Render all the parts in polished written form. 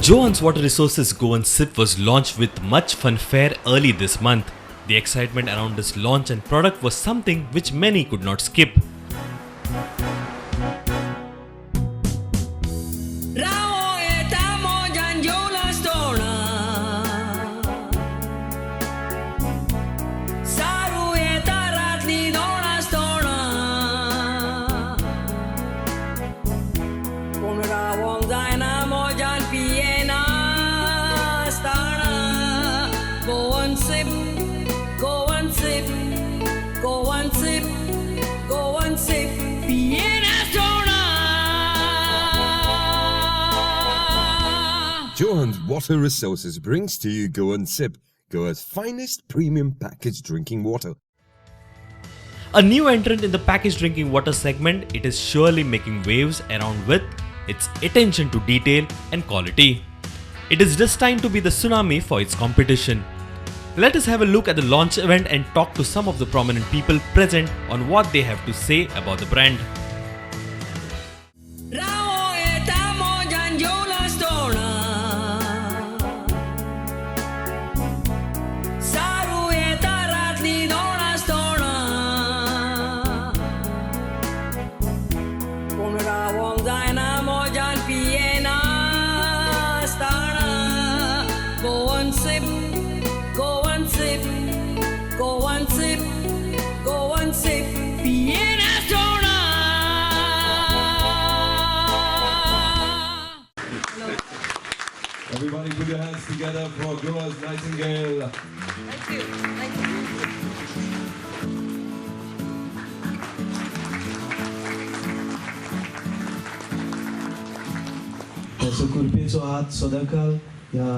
Johan's Water Resources Goan Sip was launched with much fanfare early this month. The excitement around this launch and product was something which many could not skip. Goan Sip, पियेनासतना. Johan's Water Resources brings to you Goan Sip, Goa's finest premium packaged drinking water. A new entrant in the packaged drinking water segment, it is surely making waves around with its attention to detail and quality. It is destined to be the tsunami for its competition. Let us have a look at the launch event and talk to some of the prominent people present on what they have to say about the brand. रावो येता मोजान जेवलासतना, सारू येता रातली दोणासतना, पूण रावोंक जायना मोजान पियेनासतना. Goan Sip, Goan Sip, Goan Sip, Goan Sip, पियेनासतना. Everybody put your hands together for Goa's Nightingale. Thank you. Thank you. ताचो कृपेचो हात सदांकाल ह्या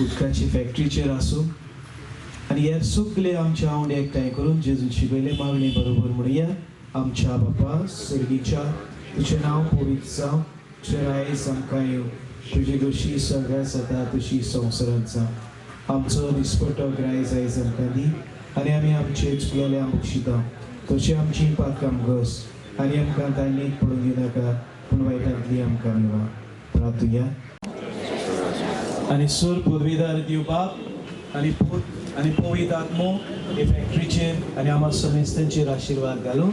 उदकाची फॅक्टरीचेर आसूं आनी हे सगळे आमचे आवंडे एकठांय करून जेजून शिकयले मागणे बरोबर म्हणया. आमच्या बापा सर्गीच्या, तुजें नांव पवित्र जावं, तुजें रायस आमकां येवं, तुजी कशी सगळ्या जाता तशी संवसारांत जावं. आमचो दिसपटो ग्रायज आयज आमकां दी आनी आमी आमचे चुकलेले बक्षिता तशें आमची पातकां घस आनी आमकां तांणीक पडून दिनाका, पूण वायटांतली आमकां निवा. प्रार्थुया. आनी सूर पुर्विदार दिव बाप आनी पूत आनी पवित्र आत्मो हे फॅक्टरीचेर आनी आमकां समेस्तांचेर आशिर्वाद घालूं.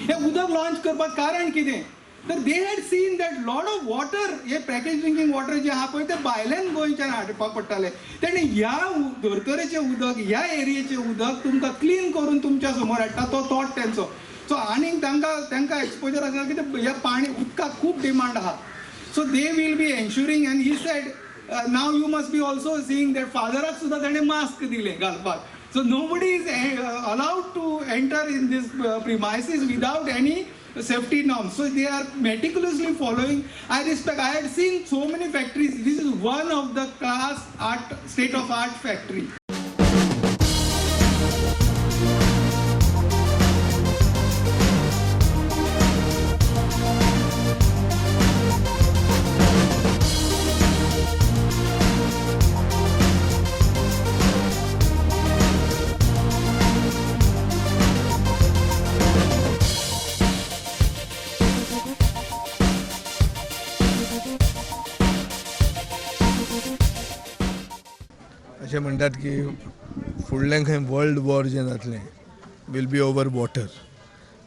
हे उदक लॉन्च करपाक कारण कितें तर they had seen that lot of water, hey package drinking water जें आहा पळय तें भायल्यान गोंयच्यान हाडपाक पडटालें. तेणे ह्या धर्तरेचें उदक, ह्या एरियेचें उदक तुमकां क्लीन करून तुमच्या समोर हाडटा तो थॉट तेंचो. सो आनीक तांकां एक्सपोजर आसा की ह्या पाणी उदकाक खूब डिमांड आहा. So they will be ensuring, and he said now you must be also seeing that फादराक सुद्दां ताणें मास्क दिलें घालपाक. So nobody is allowed to enter in this premises without any safety norms. So they are meticulously following. I respect, I had seen so many factories. This is one of the class art, state of art factory. अशें म्हणटात की फुडलें खंय world war जें जातलें will be over water.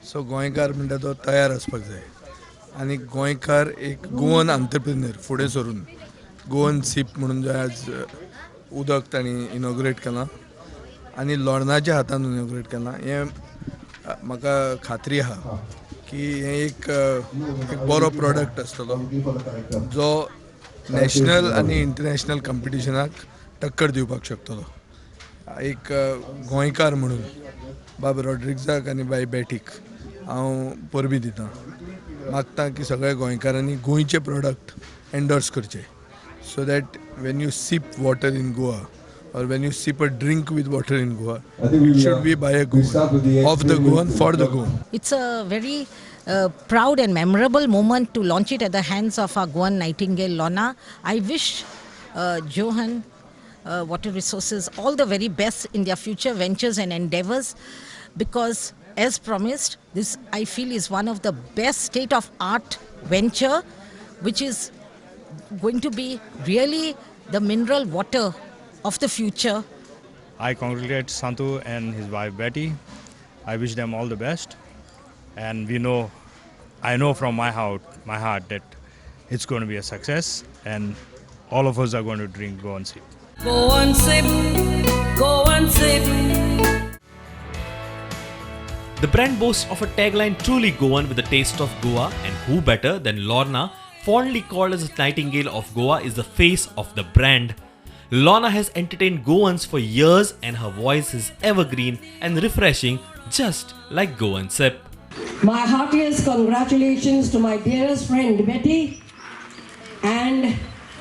So गोंयकार म्हणटा तो तयार आसपाक जाय आनी गोंयकार एक गोवन आंतरप्रिनर फुडें सरून गोवन सीप म्हणून जे आज उदक तांणी इनॉग्रेट केलां आनी लोर्नाच्या हातान इनॉग्रेट केलां, हें म्हाका खात्री आहा की हें एक बरो प्रोडक्ट आसतलो जो नॅशनल आनी इंटरनॅशनल कंपिटिशनाक टक्कर दिवपाक शकतलो. एक गोंयकार म्हणून बाब रॉड्रिग्जाक आनी बाय बेटीक हांव परबीं दितां. मागता की सगळ्या गोंयकारांनी गोंयचे प्रोडक्ट एन्डोर्स करचे, so that when you sip water in Goa or when you sip a drink with water in Goa, it should be by a Goan, of the Goan, for the Goan. It's a very proud and memorable moment to launch it at the hands of our Goan Nightingale, Lorna. I wish Johan Water Resources all the very best in their future ventures and endeavors, because as promised, this I feel is one of the best state-of-art venture, which is going to be really the mineral water of the future. I congratulate Santu and his wife Betty. I wish them all the best, and I know from my heart that it's going to be a success, and all of us are going to drink Goan Sip. Goan Sip, Goan Sip. The brand boasts of a tagline truly Goan with a taste of Goa, and who better than Lorna, fondly called as the Nightingale of Goa, is the face of the brand. Lorna has entertained Goans for years, and her voice is evergreen and refreshing, just like Goan Sip. My heartiest congratulations to my dearest friend Betty and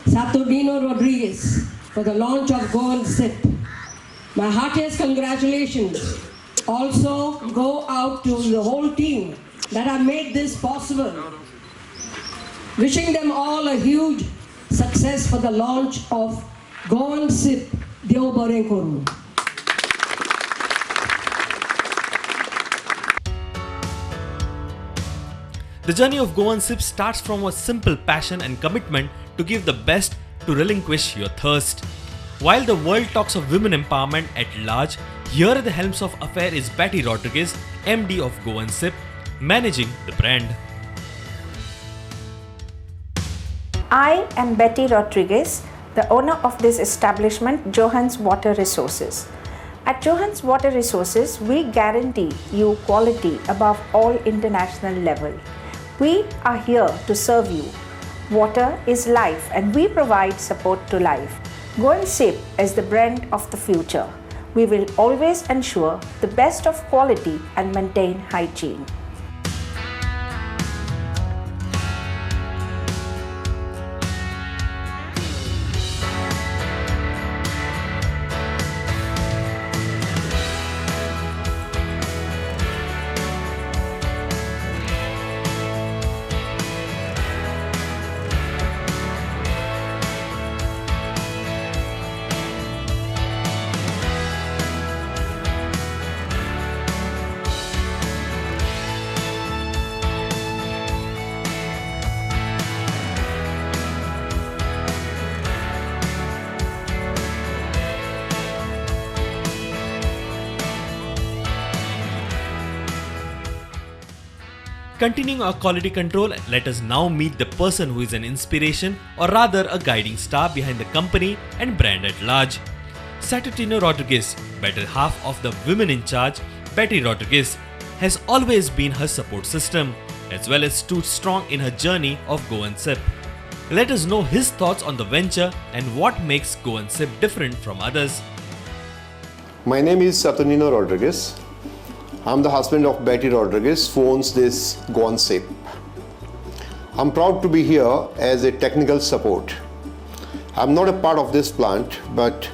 Saturnino Rodriguez for the launch of Goan Sip. My heartiest congratulations also go out to the whole team that have made this possible. Wishing them all a huge success for the launch of Goan Sip. Deo Bare Koru. The journey of Goan Sip starts from a simple passion and commitment to give the best to relinquish your thirst. While the world talks of women empowerment at large, here at the helms of affair is Betty Rodriguez, MD of Goan Sip, managing the brand. I am Betty Rodriguez, the owner of this establishment, Johan's Water Resources. At Johan's Water Resources, we guarantee you quality above all international level. We are here to serve you. Water is life, and we provide support to life. Goan Sip is the brand of the future. We will always ensure the best of quality and maintain hygiene. Continuing our quality control, let us now meet the person who is an inspiration, or rather a guiding star behind the company and brand at large. Saturnino Rodriguez, better half of the women in charge, Betty Rodriguez, has always been her support system, as well as stood strong in her journey of Goan Sip. Let us know his thoughts on the venture and what makes Goan Sip different from others. My name is Saturnino Rodriguez. I'm the husband of Betty Rodriguez, who owns this Goan Sip. I'm proud to be here as a technical support. I'm not a part of this plant, but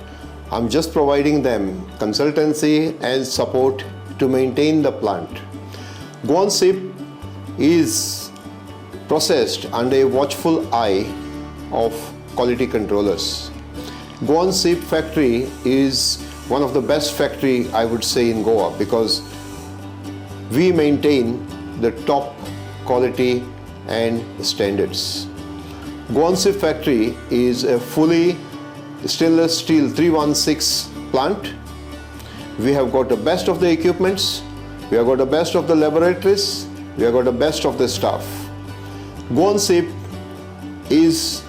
I'm just providing them consultancy and support to maintain the plant. Goan Sip is processed under a watchful eye of quality controllers. Goan Sip factory is one of the best factory, I would say, in Goa, because we maintain the top quality and standards. Goan Sip factory is a fully stainless steel 316 plant. We have got the best of the equipments, we have got the best of the laboratories, we have got the best of the staff. Goan Sip is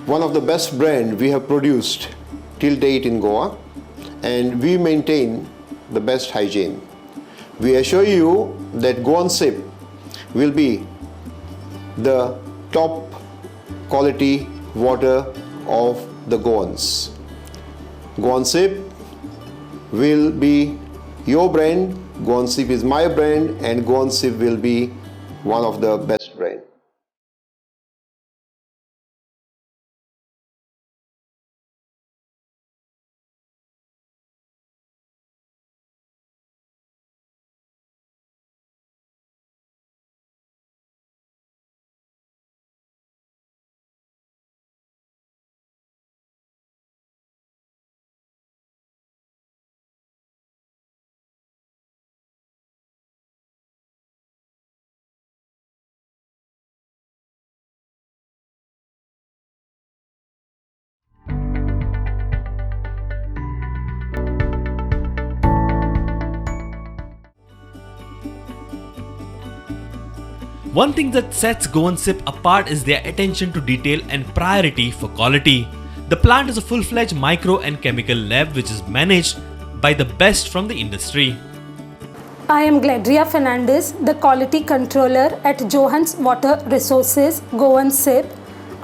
one of the best brand we have produced till date in Goa, and we maintain the best hygiene. We assure you that Goan Sip will be the top quality water of the Goans. Goan Sip will be your brand Goan Sip is my brand and Goan Sip will be one of the best brand. One thing that sets Goan Sip apart is their attention to detail and priority for quality. The plant is a full-fledged micro and chemical lab which is managed by the best from the industry. I am Gladria Fernandez, the quality controller at Johan's Water Resources, Goan Sip.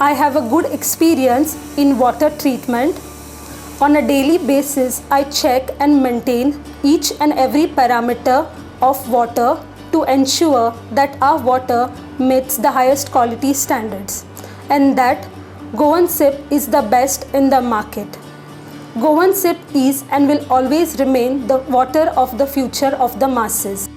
I have a good experience in water treatment. On a daily basis, I check and maintain each and every parameter of water to ensure that our water meets the highest quality standards and that Goan Sip is the best in the market. Goan Sip is and will always remain the water of the future of the masses.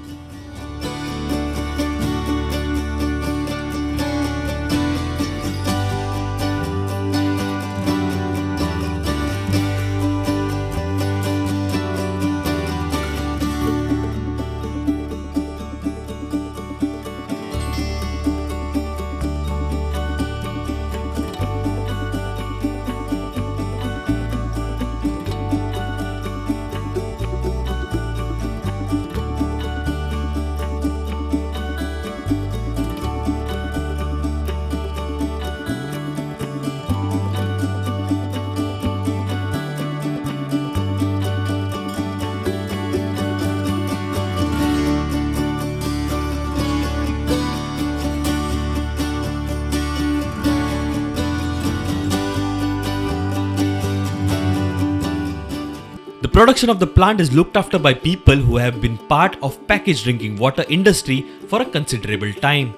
The production of the plant is looked after by people who have been part of packaged drinking water industry for a considerable time.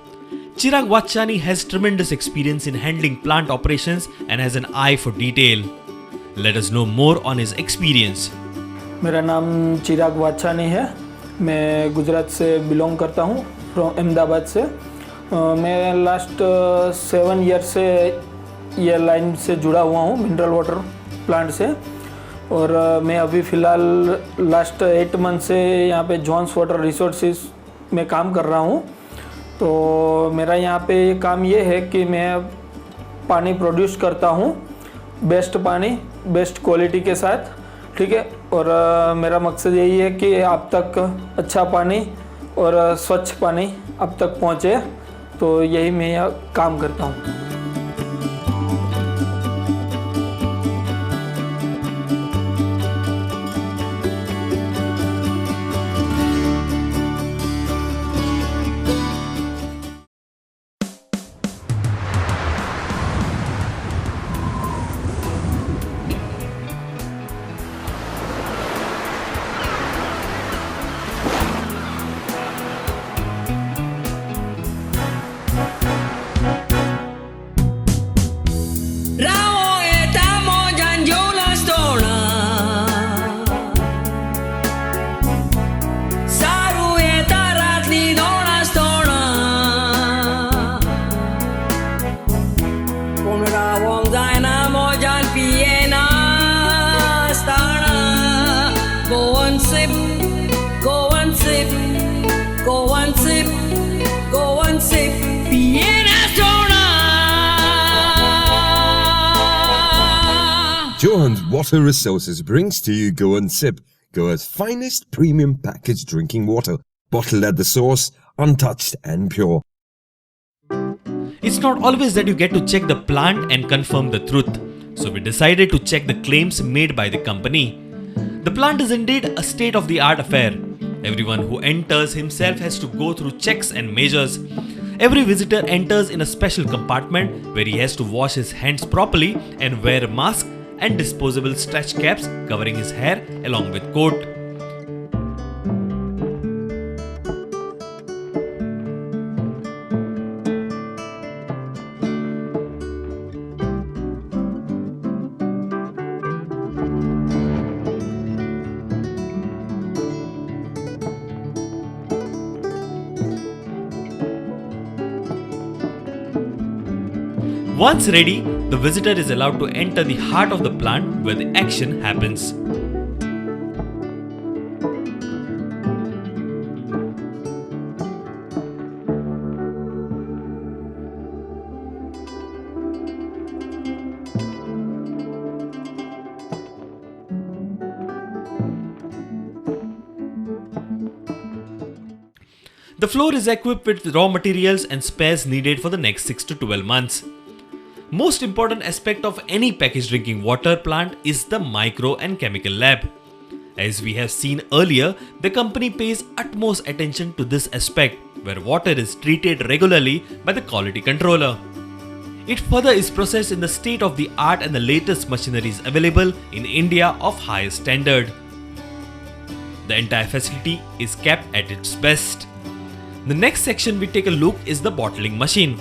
Chirag Vachani has tremendous experience in handling plant operations and has an eye for detail. Let us know more on his experience. मेरा नाम चिराग वाचानी है। मैं गुजरात से belong करता हूँ, from Ahmedabad से। मैं last 7 year से ये line से जुड़ा हुआ हूँ, मिनरल वाटर प्लांट से। और मैं अभी फ़िलहाल लास्ट 8 मंथ से यहाँ पे जॉन्स वाटर रिसोर्सेज में काम कर रहा हूँ। तो मेरा यहाँ पे काम ये है कि मैं पानी प्रोड्यूस करता हूँ, बेस्ट पानी बेस्ट क्वालिटी के साथ, ठीक है। और मेरा मकसद यही है कि आप तक अच्छा पानी और स्वच्छ पानी आप तक पहुँचे, तो यही मैं यहाँ काम करता हूँ। Johan's Water Resources brings to you Goan Sip, Goa's finest premium packaged drinking water, bottled at the source, untouched and pure. It's not always that you get to check the plant and confirm the truth. So we decided to check the claims made by the company. The plant is indeed a state-of-the-art affair. Everyone who enters himself has to go through checks and measures. Every visitor enters in a special compartment where he has to wash his hands properly and wear a mask and disposable stretch caps covering his hair along with coat. Once ready, the visitor is allowed to enter the heart of the plant where the action happens. The floor is equipped with raw materials and spares needed for the next 6 to 12 months. Most important aspect of any packaged drinking water plant is the micro and chemical lab. As we have seen earlier, the company pays utmost attention to this aspect, where water is treated regularly by the quality controller. It further is processed in the state of the art and the latest machineries available in India of highest standard. The entire facility is kept at its best. The next section we take a look is the bottling machine.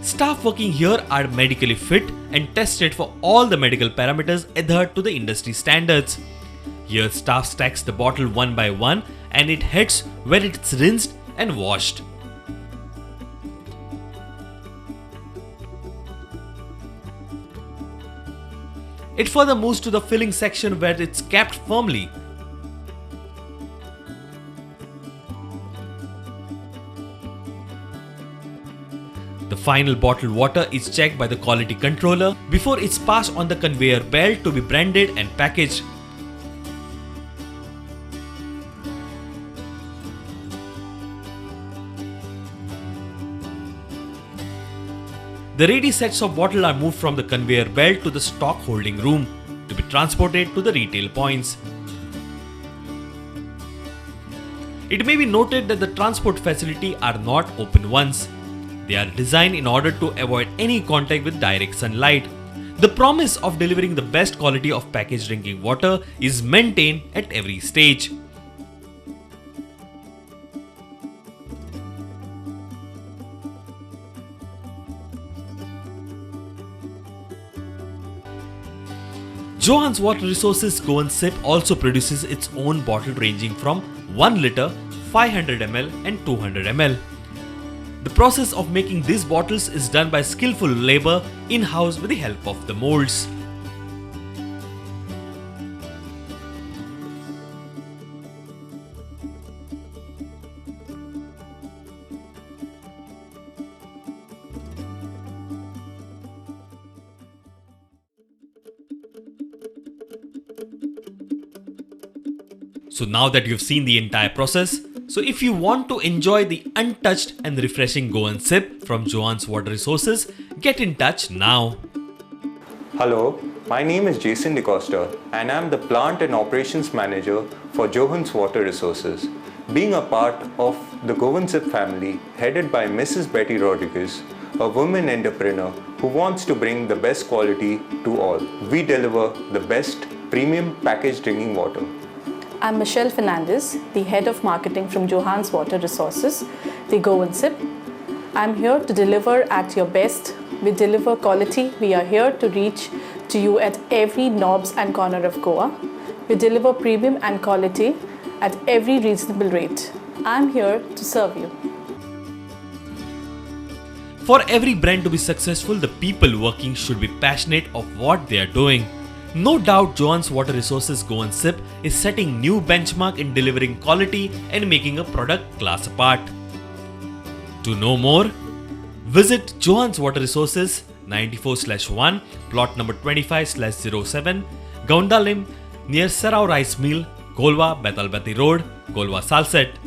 Staff working here are medically fit and tested for all the medical parameters adhered to the industry standards. Here staff stacks the bottle one by one and it heads where it's rinsed and washed. It further moves to the filling section where it's capped firmly. The final bottled water is checked by the quality controller before it's passed on the conveyor belt to be branded and packaged. The ready sets of bottle are moved from the conveyor belt to the stock holding room to be transported to the retail points. It may be noted that the transport facility are not open ones. They are designed in order to avoid any contact with direct sunlight. The promise of delivering the best quality of packaged drinking water is maintained at every stage. Johan's Water Resources Goan Sip also produces its own bottle ranging from 1 litre, 500 ml and 200 ml. The process of making these bottles is done by skillful labor in-house with the help of the molds. So now that you've seen the entire process, so if you want to enjoy the untouched and refreshing Goan Sip from Johan's Water Resources, get in touch now. Hello, my name is Jason DeCosta and I'm the Plant and Operations Manager for Johan's Water Resources. Being a part of the Goan Sip family headed by Mrs. Betty Rodriguez, a woman entrepreneur who wants to bring the best quality to all. We deliver the best premium packaged drinking water. I'm Michelle Fernandez, the Head of Marketing from Johan's Water Resources, the Goan Sip. I'm here to deliver at your best. We deliver quality. We are here to reach to you at every knobs and corner of Goa. We deliver premium and quality at every reasonable rate. I'm here to serve you. For every brand to be successful, the people working should be passionate of what they are doing. No doubt Johan's Water Resources Goan Sip is setting new benchmark in delivering quality and making a product class apart. To know more, visit Johan's Water Resources 94/1, plot number 25/07, Gaundalim, near Serao Rice Mill, Golwa, Betalbatim Road, Golwa, Salcete.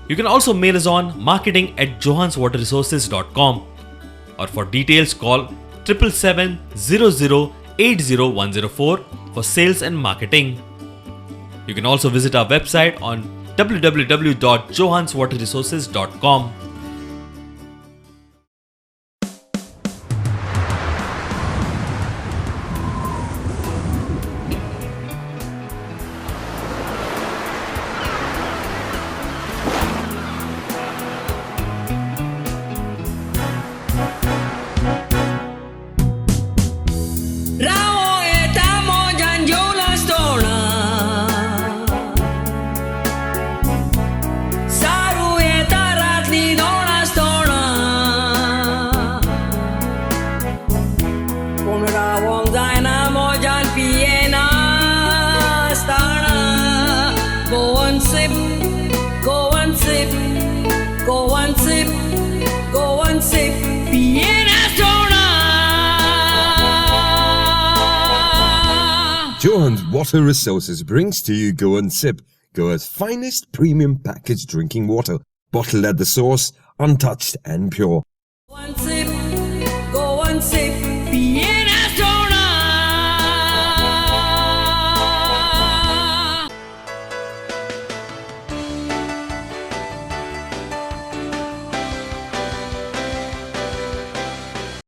You can also mail us on marketing@johanswaterresources.com or for details call 777 00 80104 for sales and marketing. You can also visit our website on www.johanswaterresources.com. Saru eta ratli dona stona. रावोंक जायना मोजान पियेना आसतना. Goan sip, Goan sip, Goan sip, Goan sip, पियेनासतना. Johan's Water Resources brings to you Goan Sip, Goa's finest premium packaged drinking water, bottled at the source, untouched and pure. Goan sip, Goan sip.